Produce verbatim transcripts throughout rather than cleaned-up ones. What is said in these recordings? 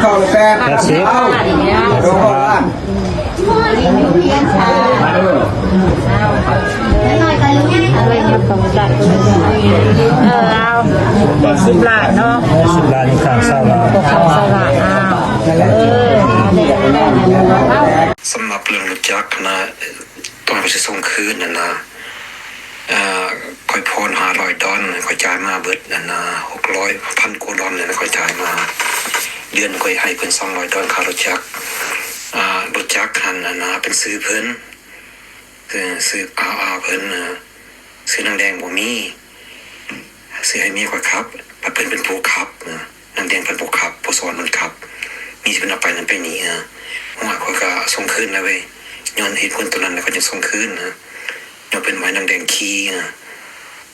เก้าแปด แปดสิบ เอา แปดสิบ ลงมาล้าน เออ เอา แปดสิบ ล้านเนาะ แปดสิบ ล้าน อีกครั้ง ซาว ล้าน ครั้ง ซาว ล้าน อ้าว เออ สำหรับเรื่องรถจักรนะ ตอนเขาสิส่งคืนนั่นนะ เอ่อ ข้อยผ่อนห้าร้อยดอล ข้อยจ่ายมาเบิดนั่นนะ หกร้อย พันกว่าดอลเลยนะ ข้อยจ่ายมา เดือนข้อยให้เพิ่นสองร้อยดอลค่ารถจักร อ่า รถจักรหั้นนั่นนะ เป็นชื่อเพิ่น เออ ชื่ออาอาเพิ่นนะ ชื่อนางแดงบ่มี สิให้เมียข้อยขับ บัดเพิ่นเป็นผู้ขับนะ นางแดงเพิ่นบ่ขับ บ่สอนเพิ่นขับ มีแต่เพิ่นเอาไปนั่นไปนี่นะ โอ้ย ข้อยก็ส่งคืนแล้วเว้ย ย้อนเหตุผลตัวนั้นแล้วข้อยจึงส่งคืนนะ ย้อนเพิ่นบ่ให้นางแดงขี่นะ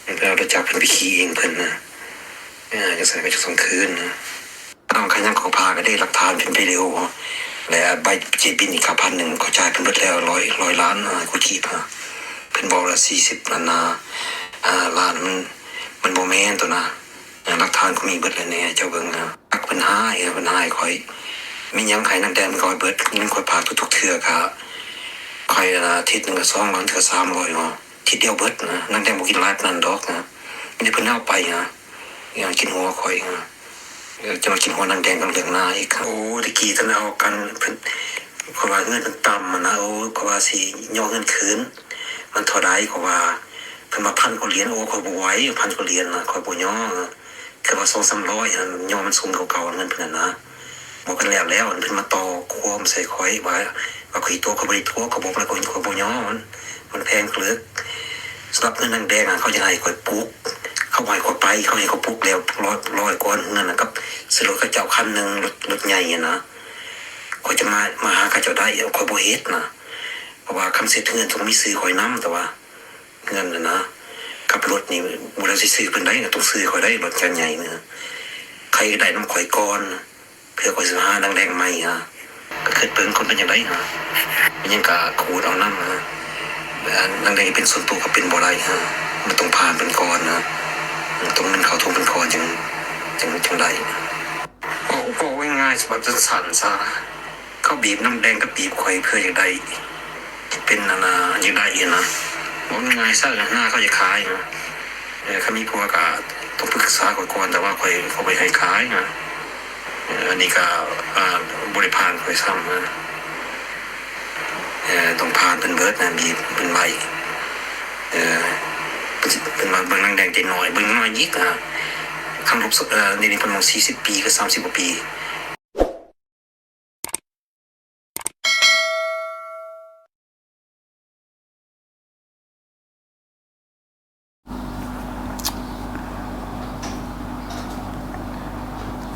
เพิ่นเอารถจักรเพิ่นไปขี่เองเพิ่นนะ เออ จังซั่นข้อยจึงส่งคืนนะ น้องขายหยังของพาก็ได้หลักฐานเป็นวิดีโอ และใบเจบินอีกห้าพันหนึ่ง ข้อยจ่ายเพิ่นเบิดแล้ว ร้อย ร้อยล้าน อ่า กว่ากีบ อ่า เพิ่นบอกแล้ว สี่สิบล้านนะ อ่า ล้านมัน มันบ่แม่นตัวนะ อ่า หลักฐานข้อยมีเบิดแล้วแหน่ เจ้าเบิ่งนะ จักเพิ่นหาย เออ เพิ่นหายข้อย มีหยังให้นางแดงข้อยเบิด เงินข้อยฝากทุกๆเทื่อก็ ข้อย อ่า อาทิตย์หนึ่งก็สองร้อย เทื่อสามร้อยเนาะ ทีเดียวเบิดนะ นางแดงบ่กินหลายปานนั้นดอกนะ มีแต่เพิ่นเอาไปนะ อยากกินหัวข้อยนะ เดี๋ยวจะมากินหัวนางแดงกับเรื่องหน้าอีกครับ โอ้ ตะกี้ตอนเอากัน เพิ่น ข้อยว่าเงินมันต่ำอะนะ โอ้ ข้อยว่าสิย่อเงินคืน มันเท่าใด ข้อยว่า เพิ่นว่าพันกว่าเหรียญ โอ้ ข้อยบ่ไหว พันกว่าเหรียญนะ ข้อยบ่ย่อ คือว่าสองสามร้อยอะ ย่อมันสูงกว่าเก่า เงินเพิ่นน่ะนะ บอกกันแล้วแล้ว เพิ่นมาต่อความใส่ข้อยว่า ว่าข้อยตัว ข้อยบ่ได้ตัว ข้อยบอกแล้วข้อย ข้อยบ่ย่อ มัน มันแพงเกิน สำหรับเงินนางแดงอะ เขาจะให้ข้อยปลูก เขาบ่ให้ข้อยไป เขาให้ข้อยปลูกแล้วร้อย ร้อยกว่าเงินน่ะ กับซื้อรถเขาเจ้าคันหนึ่ง รถ รถใหญ่อะนะ ข้อยจะมา มาหาเขาเจ้าได้ ข้อยบ่เฮ็ดนะ เพราะว่าคันเสร็จเงินต้องมีชื่อข้อยนำ แต่ว่า เงินน่ะนะ กับรถนี่ บ่ได้สิซื้อเพิ่นได้นะ ต้องซื้อข้อยได้ รถคันใหญ่นี่นะ ใครก็ได้นำข้อยก่อน เพื่อข้อยสิหานางแดงใหม่นะ ก็คิดเบิ่งคนเป็นจั่งใดนะ มันยังกะขูดเอานำนะ นางแดงเป็นส่วนตัวก็เป็นบ่ได้นะ มันต้องผ่านเพิ่นก่อนนะ ต้องเงินเข้าถุงเพิ่นก่อนจึง จึง จึงได้ เว้า เว้าง่ายๆ ซะ แบบสั้นๆ ซะ เขาบีบนางแดงกับบีบข้อยเพื่ออยากได้ เป็นอันน่ะ อยากได้อีหยังนะ เว้าง่ายๆ ซะ หน้าเขาอยากขายนะ เออ คันมีผัวก็ต้องปรึกษาข้อยก่อน แต่ว่าข้อย ข้อยบ่ให้ขายนะ เออ อันนี้ก็ อ่า บ่ได้ผ่านข้อยซ้ำนะ เออ ต้องผ่านเพิ่นเบิดนะ บีบเพิ่นไว้ เออ เพิ่นสิ เพิ่นว่าเบิ่งนางแดงแต่น้อย เบิ่งน้อยอีกนะ คันครบ เอ่อ นี่ นี่เพิ่นว่าสี่สิบปี คือสามสิบกว่าปี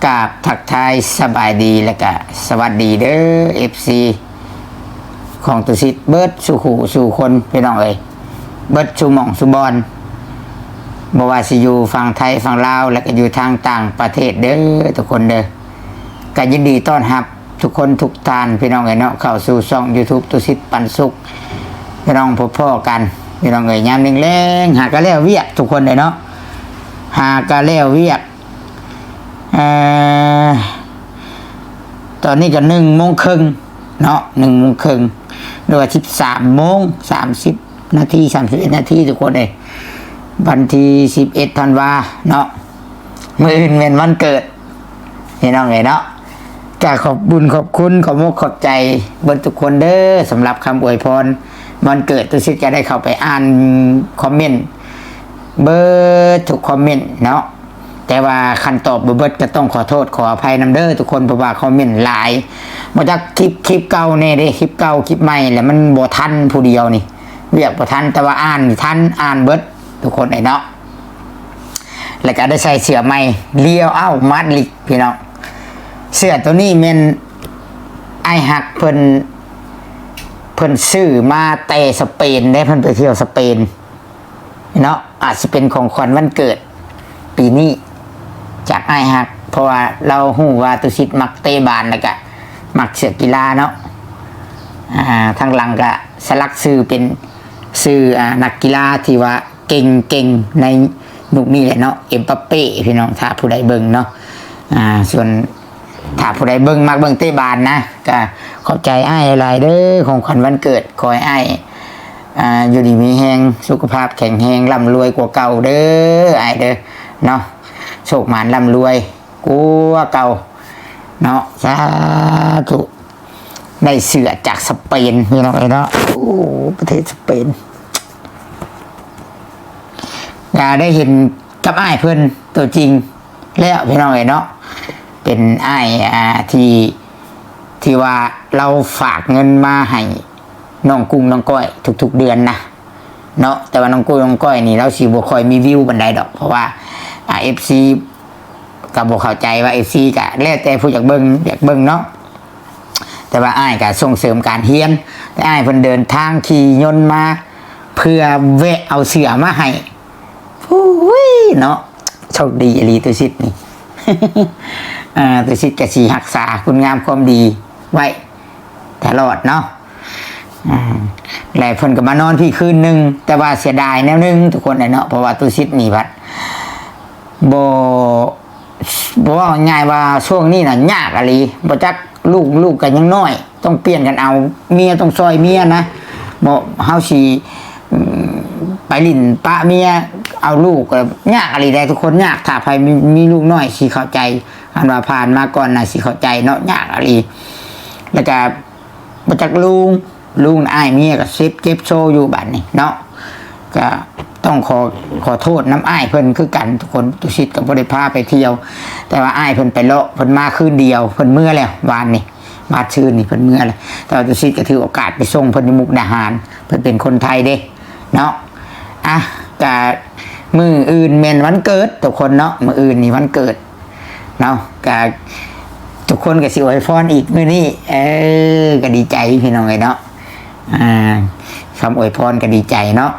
กราบทักทายสบายดี แล้วก็สวัสดีเด้อ เอฟซี ของตุสิทธิ์เบิดสู่คู่สู่คน พี่น้องเอ้ย เบิดสู่หม่องสู่บอน บ่ว่าสิอยู่ฝั่งไทยฝั่งลาว แล้วก็อยู่ทางต่างประเทศเด้อทุกคนเด้อ ก็ยินดีต้อนรับทุกคนทุกท่าน พี่น้องเอ้ยเนาะ เข้าสู่ช่องยูทูบตุสิทธิ์ปันสุข พี่น้องพบพ้อกัน พี่น้องเอ้ย ยามแลงๆ หากะแล้วเวียกทุกคนเอ้ยเนาะ หากะแล้วเวียก เอ่อ ตอนนี้ก็หนึ่งโมงครึ่งเนาะ หนึ่งโมงครึ่ง หรือว่าสิบสามโมงสามสิบนาที สามสิบเอ็ดนาที ทุกคนเอ้ย วันที่สิบเอ็ดธันวาเนาะ มื้ออื่นแม่นวันเกิด พี่น้องเอ้ยเนาะ ก็ขอบบุญขอบคุณ ขอบมกขอบใจเบิดทุกคนเด้อ สำหรับคำอวยพรวันเกิด ตุสิทธิ์ก็ได้เข้าไปอ่านคอมเมนต์เบิดทุกคอมเมนต์เนาะ แต่ว่าคันตอบบ่เบิดก็ต้องขอโทษขออภัยนำเด้อทุกคน เพราะว่าคอมเมนต์หลาย บ่จักคลิป คลิปเก่าแน่เด้ คลิปเก่า คลิปใหม่ แล้วมันบ่ทันผู้เดียวนี่ เวียกบ่ทัน แต่ว่าอ่านนี่ทัน อ่านเบิดทุกคนเอ้ยเนาะ แล้วก็ได้ใส่เสื้อใหม่ เรียวอัลมาดริด พี่น้อง เสื้อตัวนี้แม่นอ้ายฮักเพิ่น เพิ่นซื้อมาแต่สเปนเด้ เพิ่นไปเที่ยวสเปนเนาะ อาจสิเป็นของขวัญวันเกิดปีนี้ จากอ้ายฮัก เพราะว่าลาวฮู้ว่าตุสิทธิ์มักเตะบาล แล้วก็มักเสื้อกีฬาเนาะ อ่า ทางหลังก็สลักชื่อเป็นชื่อ อ่า นักกีฬาที่ว่าเก่งๆ ในยุคนี้แหละเนาะ เอ็มบัปเป้ พี่น้อง ถ้าผู้ใดเบิ่งเนาะ อ่า ส่วน ถ้าผู้ใดเบิ่ง มักเบิ่งเตะบาสนะ ก็ขอบใจอ้ายหลายๆเด้อ ของขวัญวันเกิด ขอให้อ้าย อ่า อยู่ดีมีแฮง สุขภาพแข็งแรง ร่ำรวยกว่าเก่าเด้อ อ้ายเด้อ เนาะ โชคหมานร่ำรวยกว่าเก่า เนาะ สาธุ ได้เสื้อจากสเปน พี่น้องเอ้ยเนาะ โอ้ ประเทศสเปน ก็ได้เห็นกับอ้ายเพิ่นตัวจริงแล้ว พี่น้องเอ้ยเนาะ เป็นอ้าย อ่า ที่ ที่ว่าลาวฝากเงินมาให้น้องกุ้งน้องก้อยทุกๆเดือนนะ เนาะ แต่ว่าน้องกุ้งน้องก้อยนี่ลาวสิบ่ค่อยมีวิวปานใดดอก เพราะว่า อ่า เอฟซี ก็บ่เข้าใจว่า เอฟซี ก็แล้วแต่ผู้อยากเบิ่ง อยากเบิ่งเนาะ แต่ว่าอ้ายก็ส่งเสริมการเรียน แต่อ้ายเพิ่นเดินทางขี่ยนต์มา เพื่อแวะเอาเสื้อมาให้ โอ้ยเนาะ โชคดีอีหลีตุสิทธิ์นี่ อ่า ตุสิทธิ์ก็สิรักษาคุณงามความดีไว้ตลอดเนาะ อ่า และเพิ่นก็มานอนพี้คืนหนึ่ง แต่ว่าเสียดายแนวหนึ่งทุกคนเนาะ เพราะว่าตุสิทธิ์นี่พัด บ่ บ่ ว่าง่ายว่าช่วงนี้น่ะยากอีหลี บ่จัก ลูก ลูกก็ยังน้อย ต้องเปลี่ยนกันเอา เมียต้องซอยเมียนะ บ่ เฮาสิ อืม ไปหลิ้นปะเมีย เอาลูกก็ยากอีหลีเด้ ทุกคนยาก ถ้าใครมี มีลูกน้อยสิเข้าใจ อันว่าผ่านมาก่อนน่ะสิเข้าใจเนาะ ยากอีหลี แล้วก็ บ่จักลุง ลุงอ้ายเมียก็เจ็บ เจ็บโซอยู่บัดนี้เนาะ ก็ต้องขอ ขอโทษนำอ้ายเพิ่นคือกันทุกคน ตุสิทธิ์ก็บ่ได้พาไปเที่ยว แต่ว่าอ้ายเพิ่นไปเลาะ เพิ่นมาคืนเดียว เพิ่นเมือแล้ววานนี้ วานซืนนี่เพิ่นเมือแล้ว แต่ว่าตุสิทธิ์ก็ถือโอกาสไปส่งเพิ่นอยู่มุกดาหาร เพิ่นเป็นคนไทยเด้ เนาะ อ่ะ ก็มื้ออื่นแม่นวันเกิดทุกคนเนาะ มื้ออื่นนี่วันเกิด เนาะ ก็ทุกคนก็สิอวยพรอีกมื้อนี้ เออ ก็ดีใจพี่น้องเอ้ยเนาะ อ่า คำอวยพรก็ดีใจเนาะ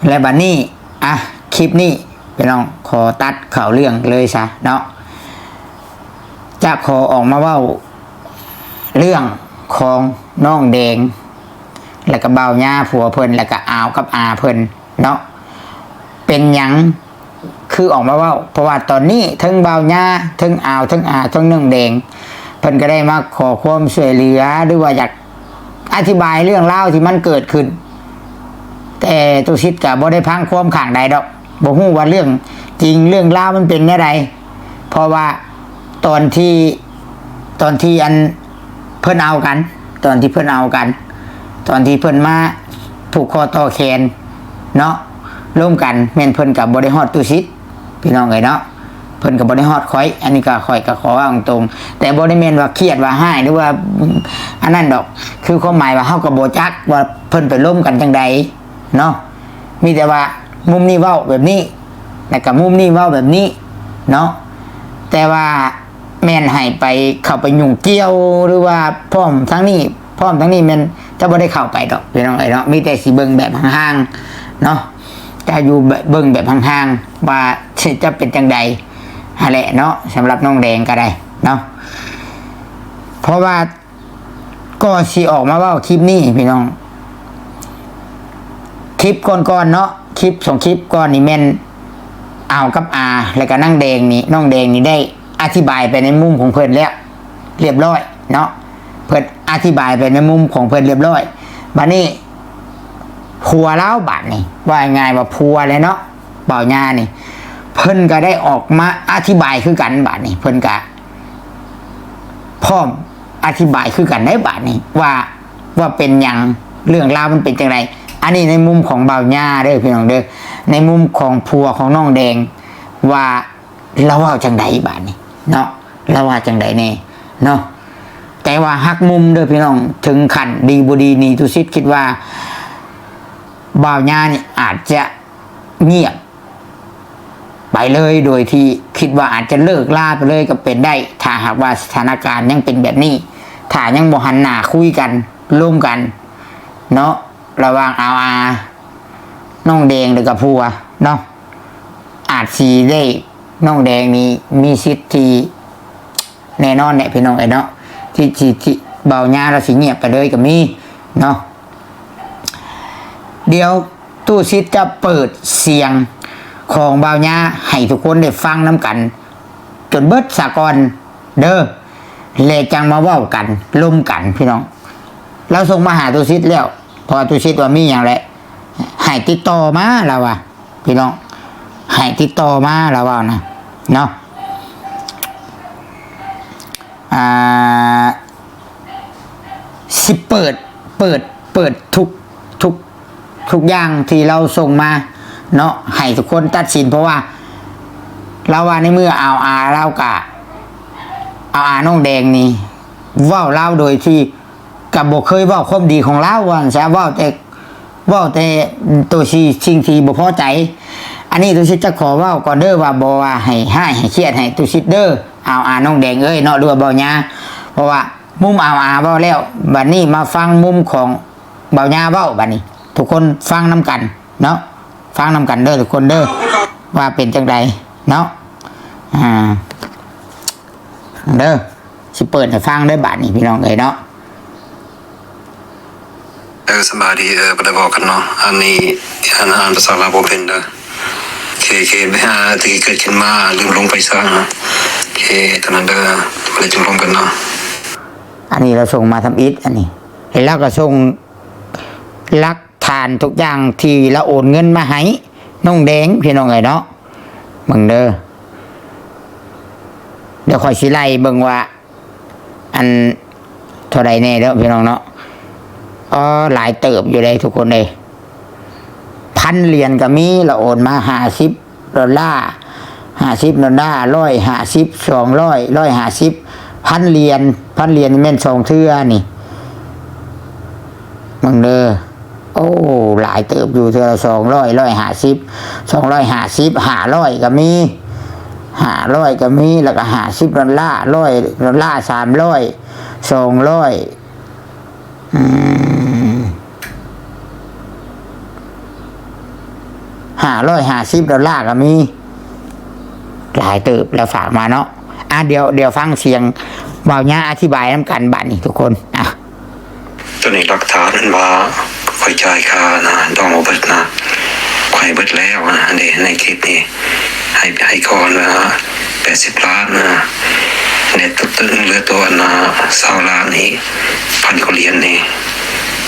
และบัดนี้ อ่ะ คลิปนี้พี่น้องขอตัดเข้าเรื่องเลยซะเนาะ จะขอออกมาเว้าเรื่องของน้องแดง แล้วก็บ่าวหญ้าผัวเพิ่น แล้วก็อาวกับอาเพิ่นเนาะ เป็นหยังคือออกมาเว้า เพราะว่าตอนนี้เทิงบ่าวหญ้า เทิงอาว เทิงอา เทิงน้องแดง เพิ่นก็ได้มาขอความช่วยเหลือ หรือว่าอยากอธิบายเรื่องราวที่มันเกิดขึ้น แต่ตุสิทธิ์ก็บ่ได้ฟังความข้างใดดอก บ่ฮู้ว่าเรื่องจริงเรื่องราวมันเป็นแนวใด เพราะว่าตอนที่ ตอนที่อันเพิ่นเอากัน ตอนที่เพิ่นเอากัน ตอนที่เพิ่นมาผูกคอต่อแขนเนาะ ร่วมกัน แม่นเพิ่นก็บ่ได้ฮอดตุสิทธิ์ พี่น้องเอ้ยเนาะ เพิ่นก็บ่ได้ฮอดข้อย อันนี้ก็ข้อยก็ขอว่าตรงๆ แต่บ่ได้แม่นว่าเครียดว่าร้าย หรือว่าอันนั้นดอก คือความหมายว่าเฮาก็บ่จักว่าเพิ่นไปร่วมกันจั่งใดเนาะ มีแต่ว่ามุมนี้เว้าแบบนี้ แล้วก็มุมนี้เว้าแบบนี้เนาะ แต่ว่าแม่นให้ไปเข้าไปยุ่งเกี่ยว หรือว่าพร้อมทั้งนี้ พร้อมทั้งนี้แม่นจะบ่ได้เข้าไปดอกพี่น้องเอ้ยเนาะ มีแต่สิเบิ่งแบบห่างๆเนาะ จะอยู่เบิ่งแบบห่างๆ ว่าจะเป็นจั่งใดหั้นแหละเนาะ สำหรับน้องแดงก็ได้เนาะ เพราะว่าก็สิออกมาเว้าคลิปนี้พี่น้อง คลิปก่อนๆเนาะ คลิปสองคลิปก่อนนี่แม่นอาวกับอา แล้วก็นางแดงนี่ น้องแดงนี่ได้อธิบายไปในมุมของเพิ่นแล้ว เรียบร้อยเนาะ เพิ่นอธิบายไปในมุมของเพิ่นเรียบร้อย บัดนี้ผัวลาวบัดนี้ ว่าง่ายๆว่าผัวเลยเนาะ บ่าวหญ้านี่ เพิ่นก็ได้ออกมาอธิบายคือกันบัดนี้ เพิ่นก็พร้อมอธิบายคือกันได้บัดนี้ ว่า ว่าเป็นหยัง เรื่องราวมันเป็นจั่งใด อันนี้ในมุมของบ่าวหญ้าเด้อพี่น้องเด้อ ในมุมของผัวของน้องแดง ว่าลาวเว้าจั่งใดบัดนี้เนาะ ลาวว่าจั่งใดแน่เนาะ แต่ว่าหักมุมเด้อพี่น้อง ถึงขั้นดีบ่ดีนี่ ตุสิทธิ์คิดว่าบ่าวหญ้านี่อาจจะเงียบไปเลย โดยที่คิดว่าอาจจะเลิกลาไปเลยก็เป็นได้ ถ้าหากว่าสถานการณ์ยังเป็นแบบนี้ ถ้ายังบ่หันหน้าคุยกัน ร่วมกันเนาะ ระหว่างอาวอา น้องแดงแล้วก็ผัวเนาะ อาจสิได้ น้องแดงนี่มีสิทธิ์ที่แน่นอนแหละพี่น้องเอ้ยเนาะ ที่ ที่ ที่บ่าวหญ้าลาวสิเงียบไปเลยก็มีเนาะ เดี๋ยวตุสิทธิ์จะเปิดเสียงของบ่าวหญ้าให้ทุกคนได้ฟังนำกัน จนเบิดสะก่อนเด้อ แล้วจั่งมาเว้ากัน ลมกันพี่น้อง ลาวส่งมาหาตุสิทธิ์แล้ว เพราะว่าตุสิทธิ์ว่ามีหยังแหละ ให้ติดต่อมา ลาวว่า พี่น้อง ให้ติดต่อมา ลาวว่านะ เนาะ อ่า สิเปิด เปิด เปิดทุก ทุก ทุกอย่างที่ลาวส่งมาเนาะ ให้ทุกคนตัดสิน เพราะว่าลาวว่าในเมื่ออาวอา ลาวกะ อาวอาน้องแดงนี่ เว้าลาวโดยที่กะบ่เคยเว้าความดีของลาว ว่าซั่นซะ เว้าแต่ เว้าแต่ตัวสิ่ง สิ่งที่บ่พอใจ อันนี้ตุสิทธิ์จะขอเว้าก่อนเด้อ ว่าบ่ว่าให้ฮ้ายให้เครียดให้ตุสิทธิ์เด้อ อาวอาน้องแดงเอ้ยเนาะ หรือว่าเบาหญ้า เพราะว่ามุมอาวอาเว้าแล้ว บัดนี้มาฟังมุมของเบาหญ้าเว้า บัดนี้ ทุกคนฟังนำกันเนาะ ฟังนำกันเด้อทุกคนเด้อ ว่าเป็นจั่งใดเนาะ อ่า เด้อ สิเปิดให้ฟังเด้อ บัดนี้พี่น้องเอ้ยเนาะ เออ สบายดี เออ บ่ได้บอกกันเนาะ อันนี้ อันอ่านภาษาลาวบ่เป็นเด้อ เค เค ไปหาที่เกิดขึ้นมา ลืมลงไปซะ เค ตอนนั้นเด้อ บ่ได้จุ่มลงกันเนาะ อันนี้ลาวส่งมาทำอิฐ อันนี้ แล้วลาวก็ส่งหลักฐานทุกอย่างที่ลาวโอนเงินมาให้น้องแดง พี่น้องเอ้ยเนาะ เบิ่งเด้อ เดี๋ยวข้อยสิไล่เบิ่งว่า อันเท่าใดแน่เด้อพี่น้องเนาะ อ๋อ หลายเติบอยู่เด้ทุกคนเด้ พันเหรียญก็มี ลาวโอนมาห้าสิบดอลลาร์ ห้าสิบดอลลาร์ ร้อยห้าสิบ สองร้อย ร้อยห้าสิบ พันเหรียญ พันเหรียญนี่แม่นสองเทื่อนี่ เบิ่งเด้อ โอ้ หลายเติบอยู่ เทื่อละสองร้อย ร้อยห้าสิบ สองร้อยห้าสิบ ห้าร้อยก็มี ห้าร้อยก็มี แล้วก็ห้าสิบดอลลาร์ ร้อยดอลลาร์ สามร้อย สองร้อย อืม ห้าร้อยห้าสิบดอลลาร์ก็มี หลายเติบลาวฝากมาเนาะ อ่ะ เดี๋ยว เดี๋ยวฟังเสียงเบาหญ้าอธิบายนำกันบัดนี้ทุกคน อ่ะ ตัวนี้หลักฐานว่าข้อยจ่ายค่านะ ดองบ่เบิดนะ ข้อยเบิดแล้วนะ ใน ในคลิปนี้ ให้ ให้ก่อนนะ แปดสิบล้านนะ ในตัวตึงเหลือตัวนะ ซาวล้านนี่ พันกว่าเหรียญนี่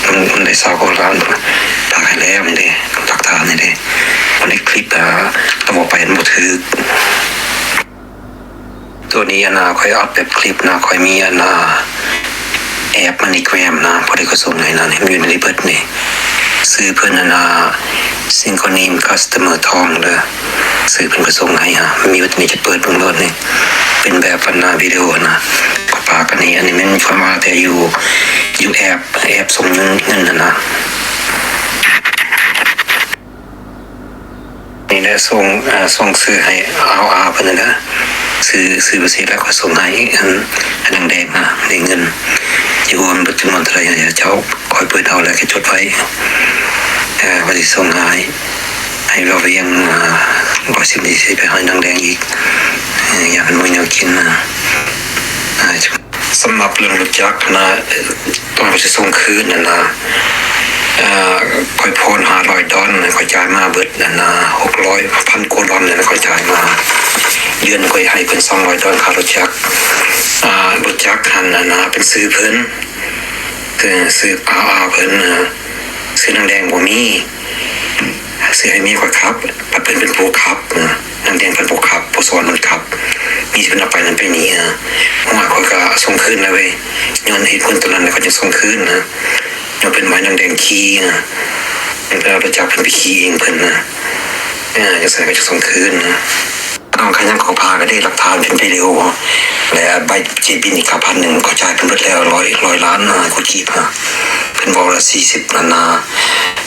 มัน มันได้ซาวกว่าล้าน ถ่ายแล้วนี่เด้ หลักฐานนี่เด้ มันในคลิปอะ เอาบ่ไปมันบ่ถืก ตัวนี้อันน่ะ ข้อยอัดแบบคลิปนะ ข้อยมีอันน่ะ แอป MoneyGram นะ พอดีก็ส่งให้นะ นี่มันอยู่ในนี้เบิดนี่ ชื่อเพิ่นอันน่ะ Synchrony Customer ทองเด้อ ชื่อเพิ่นก็ส่งให้ฮะ มีเบิดนี่ จะเปิดเบิ่งโลดนี่ เป็นแบบอันน่ะ วิดีโอนะ ก็ปากอันนี้ อันนี้แม่นข้อยมาแต่อยู่ อยู่แอป แอปส่งเงิน เงินนั่นนะ นี่แหละส่ง อ่า ส่งชื่อให้อาวอาเพิ่นนั่นนะ ชื่อ ชื่อภาษีแล้วก็ส่งให้อัน อันนางแดงนะ ได้เงิน อยู่ว่ามันเป็นจำนวนเท่าไหร่ เดี๋ยวเจ้าคอยเปิดเอาแล้วก็จดไว้ เอ่อ ว่าสิส่งให้ ให้เราเวียง อ่า ร้อยสิบ นี่สิไปให้นางแดงอีก เอ่อ อยากให้มื้อแนวกินนะ อ่า สำหรับเรื่องรถจักรนะ เอ่อ ตอนเขาจะส่งคืนนั่นนะ เอ่อ ข้อยผ่อนห้าร้อยดอลนะ ข้อยจ่ายมาเบิดนั่นนะ หกร้อย พันกว่าดอลเนี่ยนะ ข้อยจ่ายมา เดือนข้อยให้เพิ่นสองร้อยดอลค่ารถจักร อ่า รถจักรหั้นน่ะนะ เป็นชื่อเพิ่น คือชื่ออาอาเพิ่นนะ ชื่อนางแดงบ่มี ชื่อให้เมียข้อยขับ บัดเพิ่นเป็นผู้ขับนะ นางแดงเป็นผู้ขับ ผู้สอนเพิ่นขับ มีแต่เพิ่นเอาไปนั่นไปนี่นะ หัวข้อยก็ส่งคืนแล้วเว้ย ย้อนเหตุผลตัวนั้นแล้วข้อยจึงส่งคืนนะ ย้อนเพิ่นบ่ให้นางแดงขี่นะ เพิ่นเอารถจักรเพิ่นไปขี่เองเพิ่นนะ เออ จังซั่นข้อยจึงส่งคืนนะ น้องขยันของพาก็ได้หลักฐานเป็นวิดีโอ และใบเจบินอีกพันหนึ่ง ข้อยจ่ายเพิ่นเบิดแล้ว ร้อย ร้อยล้านนะ กว่ากีบนะ เพิ่นบอกละสี่สิบนั่นนะ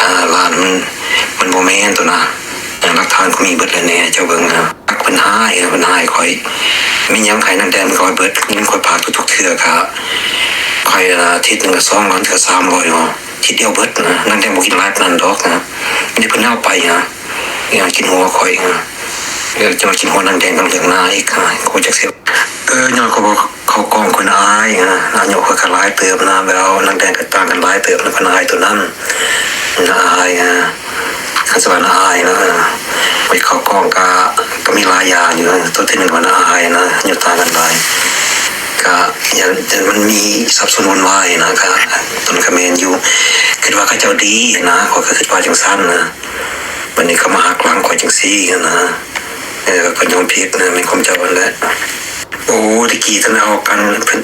อ่า ล้านมัน มันบ่แม่นตัวนะ หลักฐานก็มีเบิดแล้วแน่ เจ้าเบิ่งนะ เพิ่นฮ้าย เพิ่นฮ้ายข้อย มีหยังให้นางแดงข้อยเบิด เงินข้อยฝากทุกๆเทื่อก็ ข้อยละอาทิตย์หนึ่งก็สองร้อย เทื่อสามร้อยเนาะ ทีเดียวเบิดนะ นางแดงบ่กินหลายปานนั้นดอกนะ นี่เพิ่นเอาไปนะ อยากกินหัวข้อยนะ เดี๋ยวจะมากินหัวนางแดงกับเรื่องหน้าอีกนะ กูจักเสีย เออ ย้อนเขาบอกเขากองคนอายนะ อายุเขาก็หลายเติบนะ แล้วนางแดงก็ต่างกันหลายเติบนะ คนอายตัวนั้น น่าอายนะ คันสวรรค์อายนะ ไปเข้ากล้องก็ ก็มีหลายอย่างอยู่นะ ตัวที่หนึ่งมันอายนะ อยู่ต่างกันหลาย ก็อย่าง อย่างมันมีสับสนวุ่นวายนะ ก็ตนก็แม่นอยู่ คิดว่าเขาเจ้าดีนะ ข้อยก็คิดว่าจั่งซั้นนะ บัดนี้เขามาหักหลังข้อยจั่งซี้นะ เออ ก็ยอมผิดนะ แม่นความเจ้านั่นแหละ โอ้ ตะกี้ตอนเอากันเพิ่น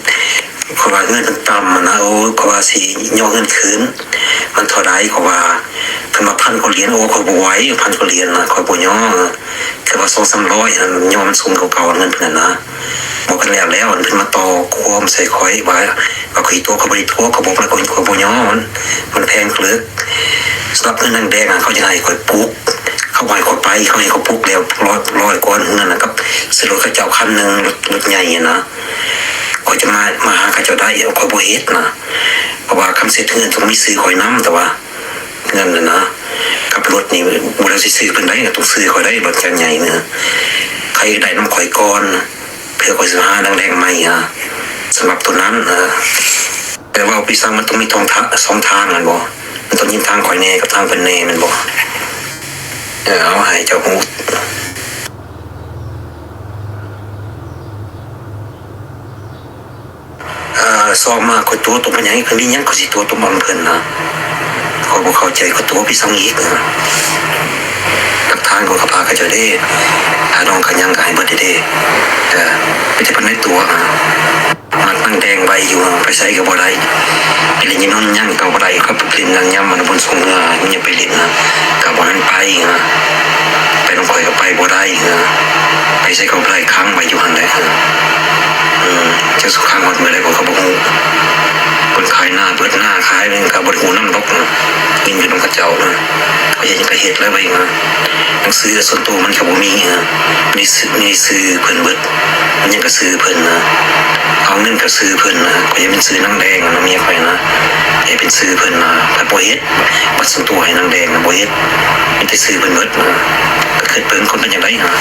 ข้อยว่าเงินมันต่ำอะนะ โอ้ ข้อยว่าสิย่อเงินคืน มันเท่าใด ข้อยว่า เพิ่นว่าพันกว่าเหรียญ โอ้ ข้อยบ่ไหว พันกว่าเหรียญนะ ข้อยบ่ย่อ คือว่าสองสามร้อยนะ ย่อมันสูงกว่าเก่า เงินเพิ่นน่ะนะ บอกกันแล้วแล้ว เพิ่นมาต่อความใส่ข้อยว่า ว่าข้อยตั๋ว ข้อยบ่ได้ตั๋ว ข้อยบอกแล้ว ข้อย ข้อยบ่ย่อ มัน มันแพงเกิน สำหรับเงินนางแดงอะ เขาอยากให้ข้อยปลุก เขาบ่ให้ข้อยไป เขาให้ข้อยปลุกแล้ว ร้อย ร้อยกว่าเงินน่ะ กับซื้อรถเขาเจ้าคันหนึ่ง รถ รถใหญ่อะนะ ข้อยจะมา มาหาเขาเจ้าได้ ข้อยบ่เฮ็ดนะ เพราะว่าคันเสร็จเฮือนต้องมีชื่อข้อยนำ แต่ว่าเฮือนน่ะนะ กับรถนี่บ่ได้สิชื่อเพิ่นได้ ต้องชื่อข้อยได้ รถคันใหญ่นะ ใครได้นำข้อยก่อน เพื่อข้อยสิหานางแดงใหม่อะ สำหรับตัวนั้นนะ แต่ว่าพี่ซังมันต้องมีทองทะ สองทางแม่นบ่ มันต้องยินทางข้อยแหน่กับทางเพิ่นแหน่แม่นบ่ เออ เอาให้เจ้าฮู้ เอ่อ สองมาข้อยตั๋วตมเพิ่นหยัง เพิ่นมีหยังข้อยสิตั๋วตมอำเพิ่นนะ ข้อยบ่เข้าใจ ข้อยตั๋วพี่ซังอีกนะ หลักฐานข้อยก็พาเขาเจ้าเด้ ค่าดองค่าหยังก็ให้เบิดเด้ เออ มีแต่เพิ่นได้ตั๋วนะ มักนางแดงไว้อยู่ ไปไสก็บ่ได้ ไปเล่นอยู่นนท์ยังก็บ่ได้ เขาไปเล่นนางยำมันบนสงเฮือ มันยังไปเล่นนะ ก็บ่ทันไปนะ ไปนำข้อยก็ไปบ่ได้นะ ไปไสก็บ่ได้ ขังไว้อยู่หั่นแหละ อืม จักสิขังฮอดมื้อใดข้อยก็บ่ฮู้ เพิ่นขายนาเบิดนาขายหยังก็บ่ได้ฮู้นำดอกนะ กินอยู่นำเขาเจ้านะ เขาเฮ็ดหยังก็เฮ็ดแล้วไปนะ หนังสือส่วนตัวมันก็บ่มีนะ มีชื่อ มีชื่อเพิ่นเบิด มันยังก็ชื่อเพิ่นนะ เอาเงินก็ชื่อเพิ่นนะ ข้อยเฮ็ดเป็นชื่อนางแดงนะ เมียข้อยนะ เฮ็ดเป็นชื่อเพิ่นนะ ข้อยบ่เฮ็ด บัตรส่วนตัวให้นางแดงนะ บ่เฮ็ด มีแต่ชื่อเพิ่นเบิดนะ ก็คิดเบิ่งคนเป็นจั่งใดนะ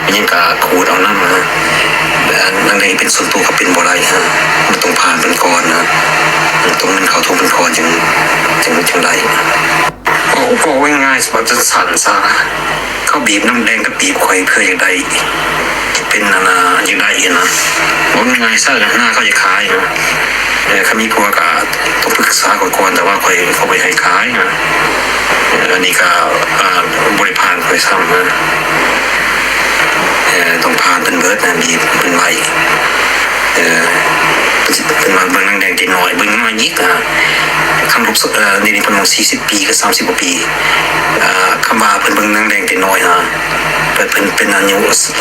มันยังก็ขูดเอานำนะ แต่นางแดงเป็นส่วนตัวก็เป็นบ่ได้นะ มันต้องผ่านเพิ่นก่อนนะ มันต้องเงินเข้าทงเพิ่นก่อน จั่ง จั่ง จั่งได้ เว้า เว้าง่ายๆ ว่าจั่งซั้นซะ เขาบีบนางแดงกับบีบข้อยเพื่ออยากได้ เป็นอันน่ะ อยากได้หั้นนะ เว้าง่ายๆซะ นาเขาอยากขายนะ เออ คันมีผัวก็ต้องปรึกษาข้อยก่อน แต่ว่าข้อย ข้อยบ่ให้ขายนะ เออ อันนี้ก็ อ่า บ่ได้ผ่านข้อยซ้ำนะ เออ ต้องผ่านเพิ่นเบิดนะ บีบเพิ่นไว้ เออ เพิ่นว่าเบิ่งนางแดงแต่น้อย เบิ่งน้อยยิกนะ คำลบ เอ่อ นี่ นี่เพิ่นว่าสี่สิบปีกับสามสิบกว่าปี เอ่อ คำว่าเพิ่นเบิ่งนางแดงแต่น้อยนะ เพิ่น เพิ่นเป็นอายุ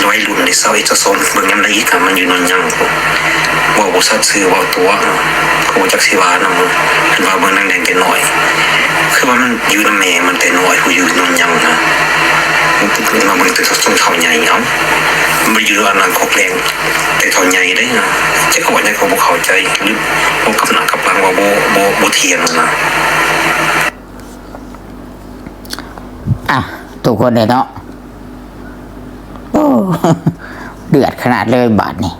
วัยรุ่นนี่ ซาวเอ็ด ซาวสอง เบิ่งยามใดอีกอะ มันอยู่นนท์ยัง เว้าบ่ซัดซื่อ เว้าตั๋ว ก็บ่จักสิว่านำ เพิ่นว่าเบิ่งนางแดงแต่น้อย คือว่ามันอยู่นำแม่มันแต่น้อย ผู้อยู่นนท์ยังนะ มันมาเบิ่งแต่ซุมเฒ่าใหญ่ เอ้า มันบ่อยู่อันนั้นคกแดง แต่เฒ่าใหญ่เด้นะ จักเขาว่าหยังก็บ่เข้าใจ หรือบ่กลับหน้ากลับหลัง ว่าบ่ บ่ บ่เที่ยงนะ อ่ะ ทุกคนเลยเนาะ โอ้ เดือดขนาดเลยบาดนี้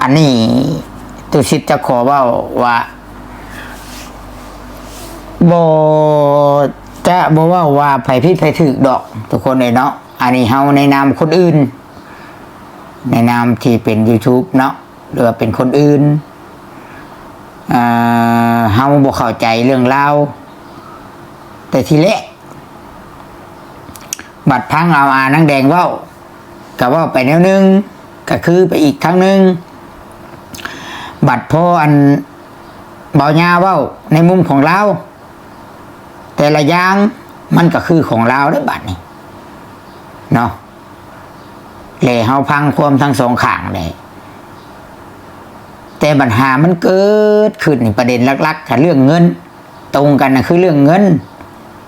อันนี้ตุสิตจะขอเว้าว่า บ่ จะบ่เว้าว่าไผผิดไผถูกดอก ทุกคนเลยเนาะ อันนี้เฮาในนามคนอื่น ในนามที่เป็น YouTube เนาะ หรือว่าเป็นคนอื่น เอ่อ เฮาบ่เข้าใจเรื่องราว แต่ทีแรก บัดฟังเอาอานางแดงเว้า ก็เว้าไปแนวหนึ่ง ก็คือไปอีกทางหนึ่ง บัดพออันบ่าวญาเว้าในมุมของลาว แต่ละอย่างมันก็คือของลาวเด้อบัดนี้ เนาะ และเฮาฟังความทั้งสองข้างเลย แต่ปัญหามันเกิดขึ้นนี่ ประเด็นหลักๆ ก็เรื่องเงิน ตรงกันน่ะคือเรื่องเงิน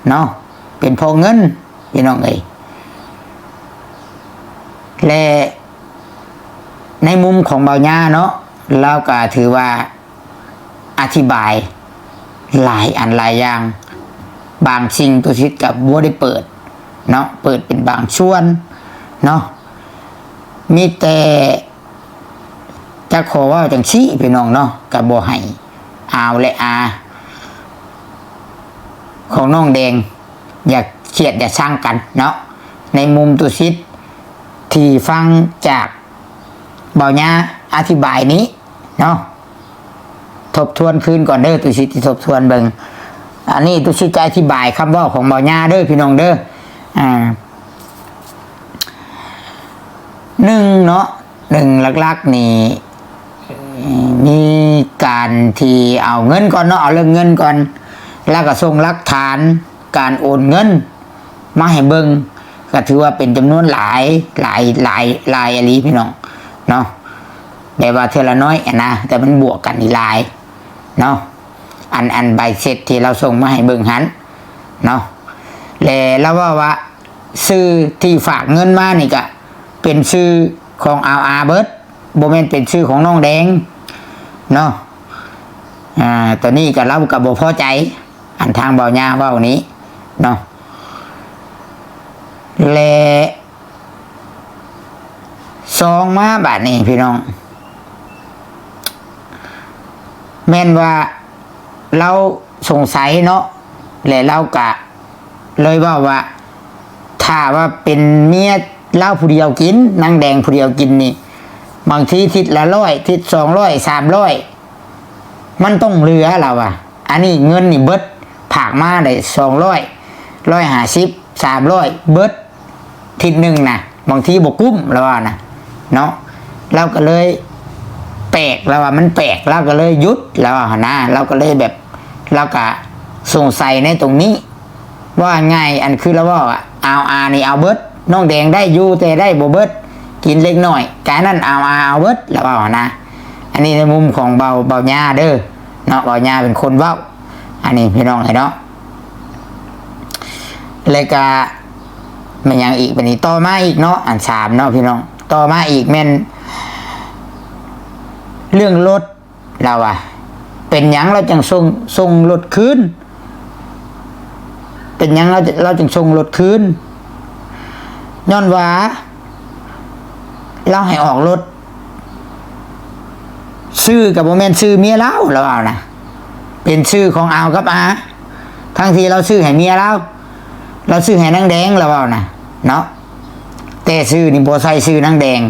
เนาะ เป็นเพราะเงิน พี่น้องเอ้ย และในมุมของบ่าวญาเนาะ ลาวก็ถือว่าอธิบายหลายอันหลายอย่าง บางสิ่งตุสิตก็บ่ได้เปิดเนาะ เปิดเป็นบางส่วนเนาะ มีแต่จะขอเว้าจั่งซี้ พี่น้องเนาะ ก็บ่ให้อาวและอา ของน้องแดง อย่าเคียดอย่าซังกันเนาะ ในมุมตุสิทธิ์ที่ฟังจากเบาหญ้าอธิบายนี้เนาะ ทบทวนคืนก่อนเด้อ ตุสิทธิ์สิทบทวนเบิ่ง อันนี้ตุสิทธิ์จะอธิบายคำเว้าของเบาหญ้าเด้อพี่น้องเด้อ อ่า หนึ่งเนาะ หนึ่งหลักๆนี่ มีการที่เอาเงินก่อนเนาะ เอาเรื่องเงินก่อน แล้วก็ส่งหลักฐานการโอนเงินมาให้เบิ่ง ก็ถือว่าเป็นจำนวนหลาย หลาย หลาย หลายอีหลีพี่น้องเนาะ แบบว่าเทื่อละน้อยอะนะ แต่มันบวกกันอีกหลายเนาะ อัน อันใบเสร็จที่ลาวส่งมาให้เบิ่งหั้นเนาะ และลาวเว้าว่า ชื่อที่ฝากเงินมานี่ก็เป็นชื่อของอาอาเบิด บ่แม่นเป็นชื่อของน้องแดงเนาะ อ่า ตอนนี้ก็ลาวก็บ่พอใจ อันทางเบาหญ้าเว้านี้เนาะ และสองมาบาดนี้พี่น้อง แม่นว่าลาวสงสัยเนาะ และลาวก็เลยเว้าว่า ถ้าว่าเป็นเมียลาวผู้เดียวกิน นางแดงผู้เดียวกินนี่ บางทีทิศละร้อย ทิศสองร้อย สามร้อย มันต้องเหลือลาวว่า อันนี้เงินนี่เบิด ฝากมาได้สองร้อย ร้อยห้าสิบ สามร้อย เบิด ทิศหนึ่งนะ บางทีบ่กุ้มลาวว่านะเนาะ ลาวก็เลยแปลก ลาวว่ามันแปลก ลาวก็เลยหยุด ลาวว่าหั้นนะ ลาวก็เลยแบบ ลาวก็สงสัยในตรงนี้ ว่าง่าย อันคือลาวเว้าอะ เอาอานี่เอาเบิด น้องแดงได้อยู่ แต่ได้บ่เบิด กินเล็กน้อย กะนั้นเอาอาเอาเบิด ลาวว่าหั้นนะ อันนี้ในมุมของเบา เบาหญ้าเด้อเนาะ เบาหญ้าเป็นคนเว้า อันนี้พี่น้องเอ้ยเนาะ แล้วก็แม่นหยังอีกบัดนี้ ต่อมาอีกเนาะ อันสามเนาะพี่น้อง ต่อมาอีกแม่นเรื่องรถ ลาวว่า เป็นหยังลาวจั่งส่ง ส่งรถคืน เป็นหยังลาว ลาวจั่งส่งรถคืน ย้อนว่าลาวให้ออกรถ ชื่อก็บ่แม่นชื่อเมียลาว ลาวว่านะ เป็นชื่อของอาวกับอา ทั้งที่ลาวซื้อให้เมียลาว ลาวซื้อให้นางแดง ลาวว่านะ เนาะ แต่ชื่อนี่บ่ใส่ชื่อนางแดง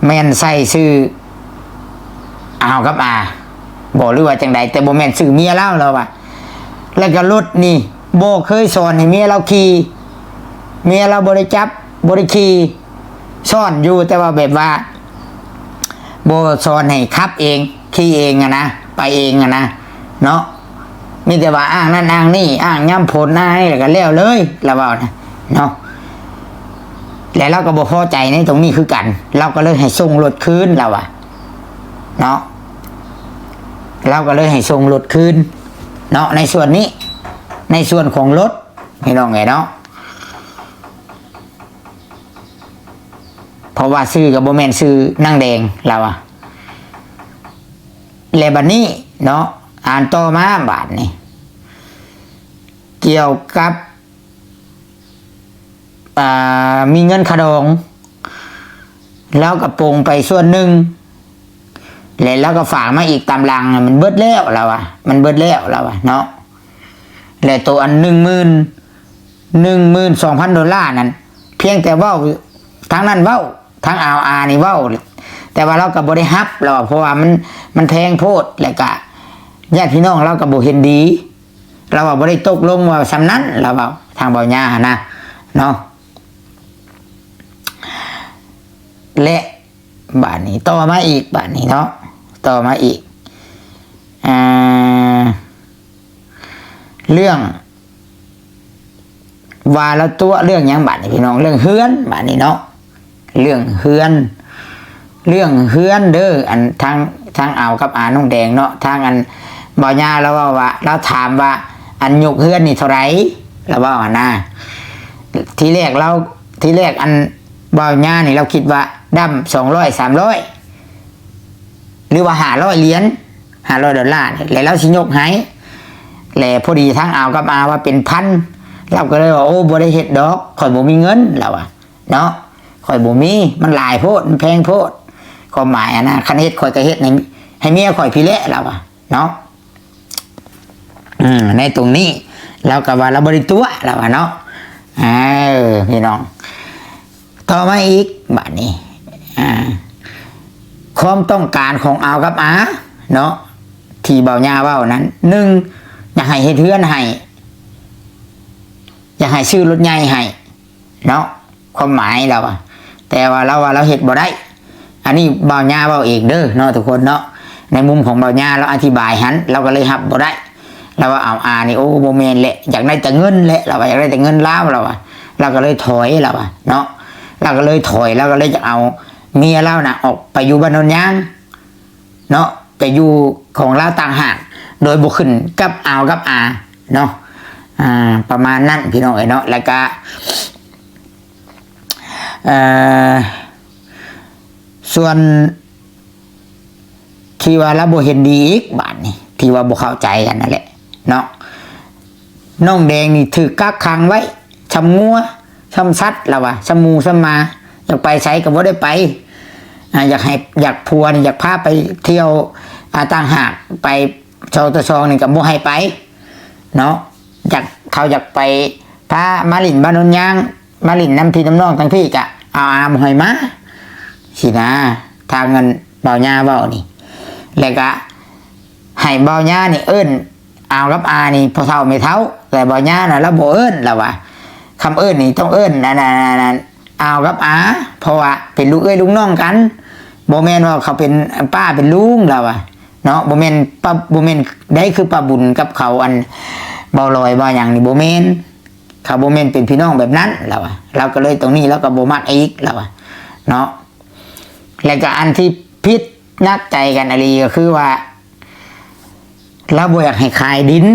แม่นใส่ชื่ออาวกับอา บ่ หรือว่าจั่งใด แต่บ่แม่นชื่อเมียลาว ลาวว่า แล้วก็รถนี่บ่เคยสอนให้เมียลาวขี่ เมียลาวบ่ได้จับ บ่ได้ขี่ สอนอยู่ แต่ว่าแบบว่า บ่สอนให้ขับเอง ขี่เองอะนะ ไปเองอะนะ เนาะ มีแต่ว่าอ้างนั่นอ้างนี่ อ้างยามฝนอ้างนี่ แล้วก็แล้วเลย ลาวว่านะ เนาะ และลาวก็บ่พอใจในตรงนี้คือกัน ลาวก็เลยให้ส่งรถคืน ลาวว่า เนาะ ลาวก็เลยให้ส่งรถคืน เนาะ ในส่วนนี้ ในส่วนของรถ พี่น้องเอ้ยเนาะ เพราะว่าชื่อก็บ่แม่นชื่อนางแดง ลาวว่า และบัดนี้เนาะ อ่านต่อมาบาดนี้ เกี่ยวกับ อ่า มีเงินค่าดอง ลาวก็ปลงไปส่วนหนึ่ง และลาวก็ฝากมาอีกตามหลัง มันเบิดแล้ว ลาวว่า มันเบิดแล้ว ลาวว่าเนาะ และตัวอันหนึ่งหมื่น หนึ่งหมื่นสองพันดอลลาร์นั่น เพียงแต่เว้า ทางนั้นเว้า ทางอาวอานี่เว้า แต่ว่าลาวก็บ่ได้รับ ลาวว่า เพราะว่ามัน มันแพงโพด แล้วก็ญาติพี่น้องลาวก็บ่เห็นดี ลาวว่าบ่ได้ตกลงว่าส่ำนั้น ลาวว่า ทางเบาหญ้าหั้นนะ เนาะ และบาดนี้ต่อมาอีก บาดนี้เนาะ ต่อมาอีก อ่า เรื่อง ว่าลาวตั๋วเรื่องหยังบาดนี้พี่น้อง เรื่องเฮือนบาดนี้เนาะ เรื่องเฮือน เรื่องเฮือนเด้อ อันทาง ทางอาวกับอาน้องแดงเนาะ ทางอันเบาหญ้าลาวเว้าว่า ลาวถามว่า อันยกเฮือนนี่เท่าไหร่ ลาวเว้าหั้นนะ ทีแรกลาว ทีแรกอันเบาหญ้านี่ลาวคิดว่าดำสองร้อย สามร้อย หรือว่าห้าร้อยเหรียญ ห้าร้อยดอลลาร์นี่ แล้วลาวสิยกให้ และพอดีทางอาวกับอาว่าเป็นพัน ลาวก็เลยว่า โอ้ บ่ได้เฮ็ดดอก ข้อยบ่มีเงิน ลาวว่า เนาะ ข้อยบ่มี มันหลายโพด มันแพงโพด ความหมายอะนะ คันเฮ็ดข้อยก็เฮ็ดให้ ให้เมียข้อยพี้แหละ ลาวว่า เนาะ อืม ในตรงนี้ ลาวก็ว่าลาวบ่ได้ตั๋ว ลาวว่าเนาะ เออ พี่น้อง ต่อมาอีก บาดนี้ อ่า ความต้องการของอาวกับอาเนาะ ที่บ่าวย่าเว้านั้น หนึ่ง อยากให้เฮ็ดเฮือนให้ อยากให้ซื้อรถใหญ่ให้เนาะ ความหมายลาวอะ แต่ว่าลาวว่าลาวเฮ็ดบ่ได้ อันนี้บ่าวย่าเว้าเองเด้อเนาะทุกคนเนาะ ในมุมของบ่าวย่าลาวอธิบายหั้น ลาวก็เลยรับบ่ได้ ลาวว่า "เอา อานี่ โอ้ บ่แม่นแหละ อยากได้แต่เงินแหละ" ลาวว่า "อยากได้แต่เงินลาว" ลาวว่า ลาวก็เลยถอย ลาวว่าเนาะ ลาวก็เลยถอย ลาวก็เลยจะเอาเมียลาวน่ะออกไปอยู่บ้านโนนยางเนาะ ไปอยู่ของลาวต่างหาก โดยบ่ขึ้นกับอาวกับอาเนาะ อ่า ประมาณนั้นพี่น้องเอ้ยเนาะ แล้วก็ เอ่อ ส่วนที่ว่าลาวบ่เห็นดีอีก บาดนี้ ที่ว่าบ่เข้าใจกันนั่นแหละเนาะ น้องแดงนี่ถูกกักขังไว้ ส่ำงัว ส่ำสัตว์ ลาวว่า ส่ำหมูส่ำหมา อยากไปไสก็บ่ได้ไป อ่า อยากให้ อยากผัวนี่ อยากพาไปเที่ยว อ่า ต่างหาก ไปซองต่อซองนี่ก็บ่ให้ไปเนาะ อยาก เขาอยากไปพามาหลิ้นบ้านโนนยาง มาหลิ้นนำพี่นำน้องทางพี้ก็เอาอาบ่ให้มา ซี้นะ ทางเงินบ่าวย่าเว้านี่ แล้วก็ให้บ่าวย่านี่เอิ้น อาวกับอานี่พ่อเฒ่าแม่เฒ่า แต่บ่าวย่าน่ะลาวบ่เอิ้น ลาวว่า คำเอิ้นนี่ต้องเอิ้นอันนั้น อันนั้น อาวกับอา เพราะว่าเป็นลูกเอื้อยลูกน้องกัน บ่แม่นว่าเขาเป็นป้าเป็นลุง ลาวว่าเนาะ บ่แม่นป้า บ่แม่นได้คือป้าบุญกับเขา อันบ่าวลอยบ่าวหยังนี่ บ่แม่น เขาบ่แม่นเป็นพี่น้องแบบนั้น ลาวว่า ลาวก็เลยตรงนี้ลาวก็บ่มักอีก ลาวว่าเนาะ แล้วก็อันที่ผิดหนักใจกันอีหลีก็คือว่า ลาวบ่อยากให้ขายดิน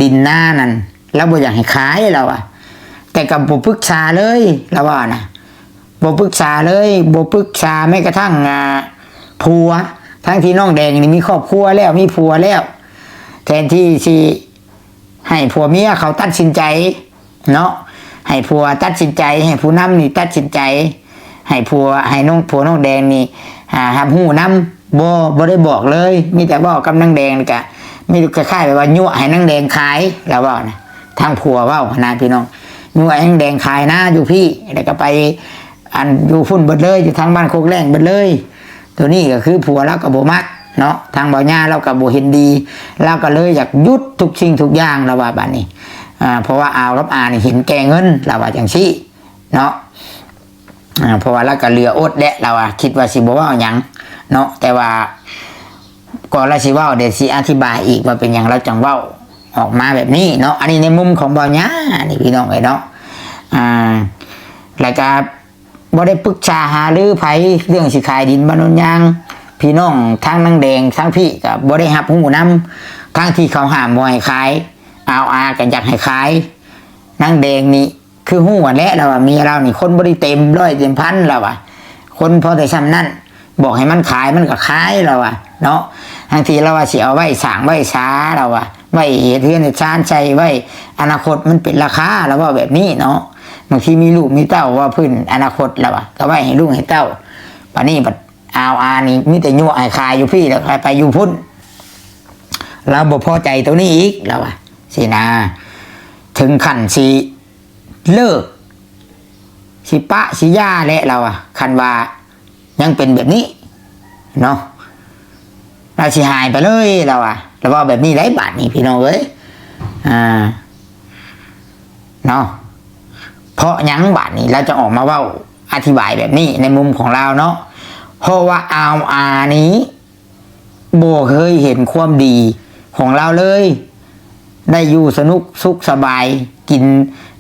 ดินนานั่น ลาวบ่อยากให้ขาย ลาวว่า แต่ก็บ่ปรึกษาเลย ลาวว่านะ บ่ปรึกษาเลย บ่ปรึกษาแม้กระทั่ง อ่า ผัว ทั้งที่น้องแดงนี่มีครอบครัวแล้ว มีผัวแล้ว แทนที่สิให้ผัวเมียเขาตัดสินใจเนาะ ให้ผัวตัดสินใจ ให้ผู้นำนี่ตัดสินใจ ให้ผัว ให้น้อง ผัวน้องแดงนี่ อ่า รับรู้นำ บ่ บ่ได้บอกเลย มีแต่เว้ากับนางแดงนี่กะ มีคล้ายๆแบบว่ายั่วให้นางแดงขาย ลาวเว้านะ ทางผัวเว้าหั้นนะพี่น้อง ยั่วให้นางแดงขายนาอยู่พี้ แล้วก็ไป อันอยู่พุ้นเบิดเลย อยู่ทางบ้านโคกแล้งเบิดเลย ตัวนี้ก็คือผัวลาวก็บ่มักเนาะ ทางบ่าวย่าลาวก็บ่เห็นดี ลาวก็เลยอยากหยุดทุกสิ่งทุกอย่าง ลาวว่าบาดนี้ อ่า เพราะว่าอาวกับอานี่เห็นแก่เงิน ลาวว่าจั่งซี้เนาะ อ่า เพราะว่าลาวก็เหลืออดแหละ ลาวว่าคิดว่าสิบ่เว้าหยังเนาะ แต่ว่าก่อนลาวสิเว้า เดี๋ยวสิอธิบายอีกว่าเป็นหยังลาวจั่งเว้าออกมาแบบนี้เนาะ อันนี้ในมุมของบ่าวย่านี่พี่น้องเอ้ยเนาะ อ่า แล้วก็ บ่ได้ปรึกษาหารือไผเรื่องสิขายดินบ้านโนนยาง พี่น้องทั้งนางแดงทั้งพี้ก็บ่ได้รับรู้นำ ทั้งที่เขาห้ามบ่ให้ขาย อาวอาก็อยากให้ขาย นางแดงนี่คือฮู้หั้นแหละ ลาวว่าเมียลาวนี่คนบ่ได้เต็มร้อยเต็มพัน ลาวว่า คนพอแต่ส่ำนั้น บอกให้มันขายมันก็ขาย ลาวว่าเนาะ ทั้งที่ลาวว่าสิเอาไว้สร้างไว้ศา ลาวว่า ไว้เฮ็ดเฮือนเฮ็ดซานใส่ไว้ อนาคตมันเป็นราคา ลาวว่าแบบนี้เนาะ บางทีมีลูกมีเต้า ว่าพื้นอนาคต ลาวว่า ก็ไว้ให้ลูกให้เต้า บัดนี้บัดอาวอานี่มีแต่ยั่วให้ขายอยู่พี้ แล้วก็ไปอยู่พุ้น ลาวบ่พอใจตัวนี้อีก ลาวว่าซี้นะ ถึงขั้นสิเลิก สิปะสิหย่าแหละ ลาวว่า คันว่ายังเป็นแบบนี้เนาะ ลาวสิหายไปเลย ลาวว่า ลาวเว้าแบบนี้ได้ บาดนี้พี่น้องเอ้ย อ่า เนาะ เพราะหยังบาดนี้ลาวจะออกมาเว้าอธิบายแบบนี้ในมุมของลาวเนาะ เพราะว่าอาวอานี้บ่เคยเห็นความดีของลาวเลย ได้อยู่สนุกสุขสบาย กิน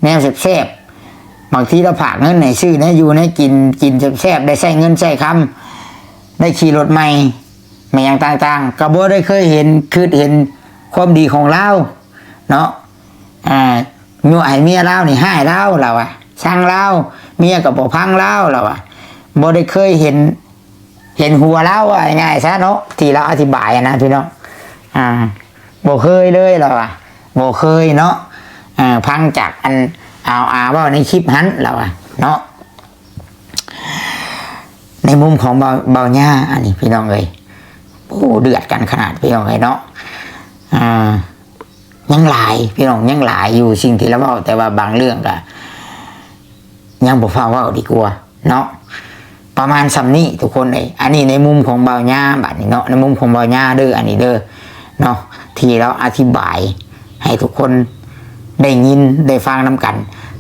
แนวแซ่บๆ บางทีลาวฝากเงินให้ซื้อแนวอยู่แนวกิน กินแซ่บๆ ได้ใช้เงินใช้คำ ได้ขี่รถใหม่ แม่นหยังต่างๆ ก็บ่ได้เคยเห็น คิดเห็นความดีของลาวเนาะ อ่า ยั่วให้เมียลาวนี่ฮ้ายลาว ลาวว่า ชังลาว เมียก็บ่ฟังลาว ลาวว่า บ่ได้เคยเห็น เห็นหัวลาว ว่าง่ายๆซะเนาะ ที่ลาวอธิบายอะนะพี่น้อง อ่า บ่เคยเลย ลาวว่า บ่เคยเนาะ อ่า ฟังจากอันอาวอาเว้าในคลิปหั้น ลาวว่าเนาะ ในมุมของบ่าว บ่าวย่า อันนี้พี่น้องเอ้ย โอ้ เดือดกันขนาดพี่น้องเอ้ยเนาะ อ่า ยังหลายพี่น้อง ยังหลายอยู่สิ่งที่ลาวเว้า แต่ว่าบางเรื่องก็ยังบ่ฟ้าวเว้าดีกว่าเนาะ ประมาณส่ำนี้ทุกคนเอ้ย อันนี้ในมุมของบ่าวหญ้าบัดนี้เนาะ ในมุมของบ่าวหญ้าเด้อ อันนี้เด้อเนาะ ที่ลาวอธิบายให้ทุกคนได้ยินได้ฟังนำกัน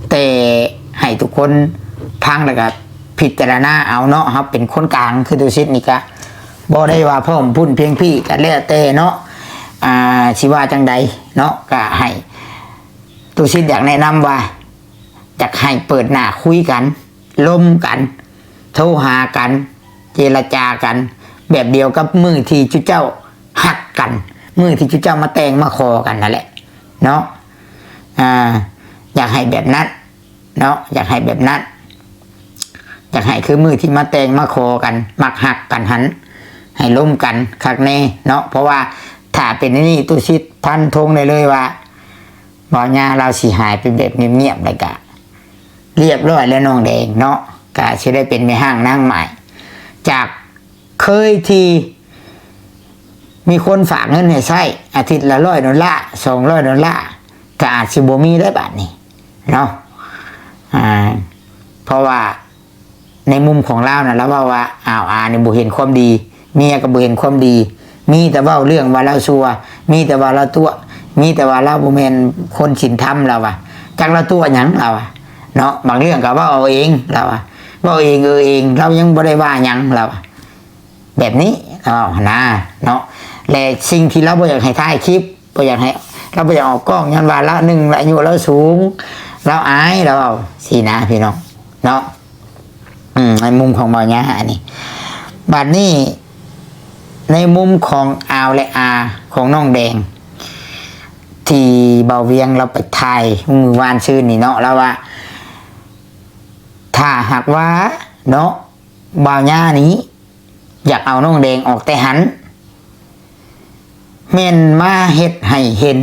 แต่ให้ทุกคนฟังแล้วก็พิจารณาเอาเนาะ เฮาเป็นคนกลางคือตุสิตนี่ก็บ่ได้ว่าพร้อมพุ้นเพียงพี่ก็แล้วแต่เนาะ อ่า สิว่าจั่งใดเนาะ ก็ให้ตุสิตอยากแนะนำว่า อยากให้เปิดหน้าคุยกัน ลมกัน โทรหากัน เจรจากัน แบบเดียวกับมื้อที่จุเจ้าฮักกัน มื้อที่จุเจ้ามาแต่งมาขอกันนั่นแหละเนาะ อ่า อยากให้แบบนั้นเนาะ อยากให้แบบนั้น อยากให้คือมื้อที่มาแต่งมาขอกัน มักฮักกันหั้น ให้ลมกันคักแน่เนาะ เพราะว่าถ้าเป็นอันนี้ตุสิตฟันธงได้เลยว่า บ่าวหญ้าลาวสิหายไปแบบเงียบๆ แล้วก็เรียบร้อยแล้วน้องแดงเนาะ ก็สิได้เป็นแม่ฮ้างนางหมาย จากเคยที่มีคนฝากเงินให้ใช้อาทิตย์ละร้อยดอลลาร์ สองร้อยดอลลาร์ ก็อาจสิบ่มีได้บัดนี้เนาะ อ่า เพราะว่าในมุมของลาวน่ะ ลาวเว้าว่า อ้าว อานี่บ่เห็นความดี เมียก็บ่เห็นความดี มีแต่เว้าเรื่องว่าลาวชั่ว มีแต่ว่าลาวตั๋ว มีแต่ว่าลาวบ่แม่นคนศีลธรรม ลาวว่า จักลาวตั๋วหยัง ลาวว่าเนาะ บางเรื่องก็เว้าเอาเอง ลาวว่า เว้าเองเออเอง ลาวยังบ่ได้ว่าหยัง ลาวว่า แบบนี้ ลาวว่านะเนาะ และสิ่งที่ลาวบ่อยากให้ถ่ายคลิป บ่อยากให้ ลาวบ่อยากออกกล้อง ย้อนว่าลาว หนึ่ง อายุลาวสูง ลาวอาย ลาวว่าซี้นะพี่น้องเนาะ อืม ในมุมของบ่าวหญ้าอันนี้ บัดนี้ ในมุมของอาวและอาของน้องแดง ที่บ่าวเวียงลาวไปถ่ายมื้อวานซืนนี่เนาะ ลาวว่า ถ้าหากว่าเนาะ บ่าวหญ้านี้ อยากเอาน้องแดงออกแต่หั้น แม่นมาเฮ็ดให้เห็น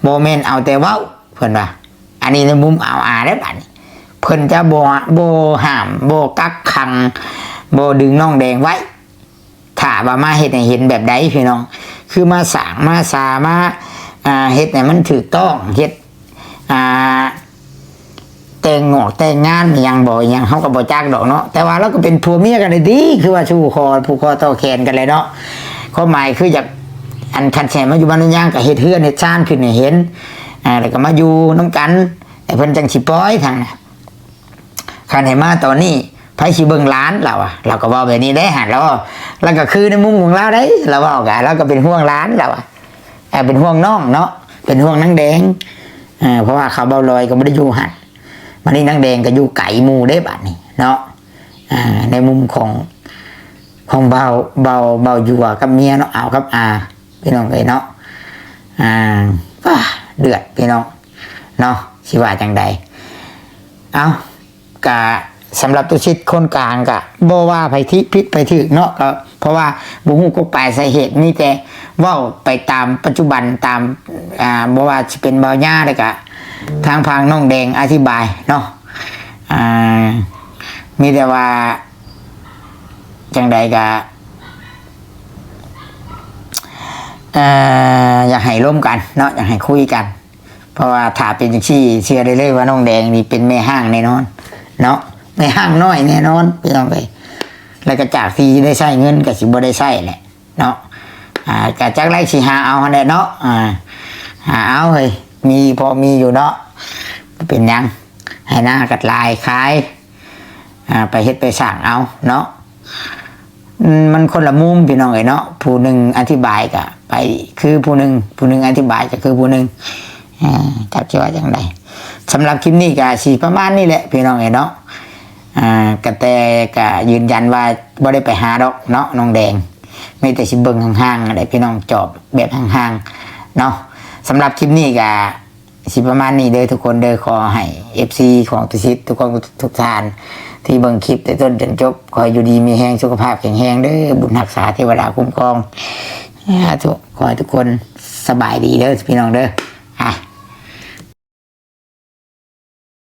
บ่แม่นเอาแต่เว้า เพิ่นว่า อันนี้ในมุมอาวอาเด้อบัดนี้ เพิ่นจะบ่ บ่ห้าม บ่กักขัง บ่ดึงน้องแดงไว้ ถ้าว่ามาเฮ็ดให้เห็นแบบใดพี่น้อง คือมาสร้างมาสามา อ่า เฮ็ดให้มันถูกต้อง เฮ็ด อ่า แต่งงอกแต่งงานอิหยังบ่อิหยัง เฮาก็บ่จักดอกเนาะ แต่ว่าลาวก็เป็นผัวเมียกันได้ติ คือว่าสู่ขอ ผูกคอต่อแขนกันแหละเนาะ ความหมายคืออยาก อันคันแท้มาอยู่บ้านโนนยางก็เฮ็ดเฮือนเฮ็ดซานขึ้นให้เห็น อ่า แล้วก็มาอยู่นำกัน แต่เพิ่นจั่งสิปล่อยทางน่ะ คันให้มาตอนนี้ ไผสิเบิ่งหลาน ลาวว่า ลาวก็เว้าแบบนี้เด้ หั่น ลาวเว้า ลาวก็คือในมุมของลาวเด้ ลาวเว้าก็ ลาวก็เป็นห่วงหลาน ลาวว่า เอ่อ เป็นห่วงน้องเนาะ เป็นห่วงนางแดง เอ่อ เพราะว่าเขาเบาลอยก็บ่ได้อยู่หั่น บัดนี้นางแดงก็อยู่ไกลหมู่เด้บัดนี้เนาะ อ่า ในมุมของ ของเบา เบา เบาหยวากับเมียเนาะ อาวกับอา พี่น้องเอ้ยเนาะ อ่า ว้า เดือดพี่น้องเนาะ สิว่าจั่งใด เอ้า กะสำหรับตุสิตคนกลางกะบ่ว่าไผที่ผิดไผถูกเนาะ ก็เพราะว่าบ่ฮู้กกปลายสาเหตุ มีแต่เว้าไปตามปัจจุบัน ตาม อ่า บ่ว่าสิเป็นบ่าวหญ้า แล้วกะทางฝั่งน้องแดงอธิบายเนาะ อ่า มีแต่ว่าจั่งใดกะ เอ่อ อยากให้ลมกันเนาะ อยากให้คุยกัน เพราะว่าถ้าเป็นจั่งซี้ เชื่อได้เลยว่าน้องแดงนี่เป็นแม่ฮ้างแน่นอนเนาะ แม่ฮ้างน้อยแน่นอนพี่น้องเอ้ย แล้วก็จากที่ได้ใช้เงินก็สิบ่ได้ใช้แหละเนาะ อ่า ก็จักไล่สิหาเอาหั่นแหละเนาะ อ่า หาเอาเฮ้ย มีพอมีอยู่เนาะ เป็นหยัง ให้หน้ากัดลายขาย อ่า ไปเฮ็ดไปสร้างเอาเนาะ อืม มันคนละมุมพี่น้องเอ้ยเนาะ ผู้หนึ่งอธิบายก็ไปคือผู้หนึ่ง ผู้หนึ่งอธิบายก็คือผู้หนึ่ง อ่า จักสิว่าจั่งใด สำหรับคลิปนี้ก็สิประมาณนี้แหละพี่น้องเอ้ยเนาะ อ่า กระแตก็ยืนยันว่าบ่ได้ไปหาดอกเนาะน้องแดง มีแต่สิเบิ่งห่างๆ นั่นแหละพี่น้อง จอบแบบห่างๆ เนาะ สำหรับคลิปนี้ก็ สิประมาณนี้เด้อทุกคนเด้อ ขอให้ เอฟซี ของตุสิตทุกคนทุกท่าน ที่เบิ่งคลิปแต่ต้นจนจบ ขอให้อยู่ดีมีแฮง สุขภาพแข็งแรงเด้อ บุญรักษาเทวดาคุ้มครอง สาธุ ขอให้ทุกคนสบายดีเด้อพี่น้องเด้อ